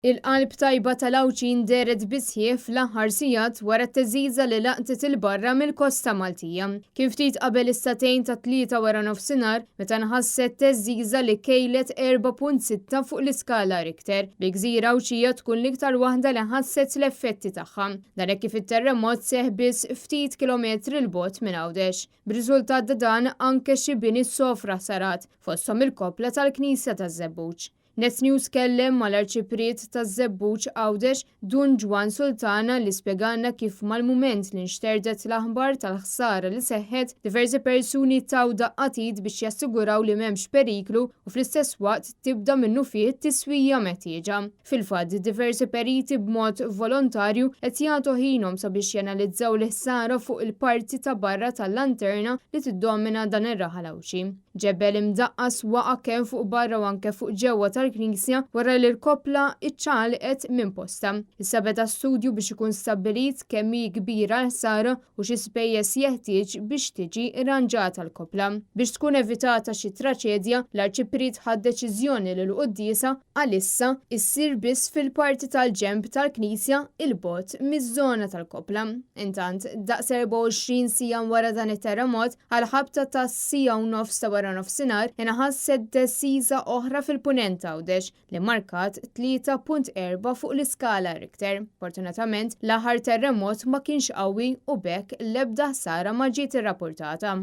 Il-qalb tajba tal-Għawdxin dehret bis-sħiħ fl-aħħar sigħat wara t-theżżiża li laqtet 'il barra mill-kosta Maltija. Kien ftit qabel is-sagħtejn tat-Tlieta waranofsinhar meta nħasset theżżiża li kejlet 4.6 fuq l-iskala Richter, bil-gżira Għawdxija tkun l-iktar waħda li ħasset l-effetti tagħha. Dan hekk kif it-terremot seħħ biss ftit kilometri 'l bogħod minn Għawdex. B'riżultat ta' dan anke xi bini sofra ħsarat, fosthom il-koppla tal-Knisja taż-Żebbuġ. Net News kellem mal-Arċipriet taż-Żebbuġ Għawdex, Dun Ġwann Sultana li spjegalna kif mal-mument li nxterdet l-aħbar tal-ħsara li seħħet, diversi persuni taw daqqa t'id biex jassiguraw li m'hemmx periklu u fl-istess waqt tibda minnufih it-tiswija meħtieġa. Fil-fatt, diversi periti b'mod volontarju qed jagħtu ħinhom sabiex janalizzaw l-ħsara fuq il-parti ta' barra tal-lanterna li tiddomina dan ir-raħal Għawdxi. Ġebel imdaqqas waqa' kemm fuq barra u anke fuq ġewwa tal-knisja wara li l-koppla ċċaqalqet minn postha. Issa beda studju biex ikun stabbilit kemm hi kbira l-ħsara u xi spejjeż jeħtieġ biex tiġi rranġata l-koppla. Biex tkun evitata xi traċedja, l-Arċipriet ħa d-deċiżjoni li l-quddiesa, għalissa, issir biss fil-parti tal-ġenb tal-knisja 'il bogħod miż-żona tal-koppla. Intant, daqs 24 siegħa wara dan it-terremot, Għall-ħabta tas-siegħa u nofs ta' waranofsinhar inħasset theżżiża oħra fil-Punent t'Għawdex li mmarkat 3.4 fuq l-iskala Richter. Fortunatament, l-aħħar terremot ma kienx qawwi u b'hekk l-ebda ħsara ma ġiet irrappurtata.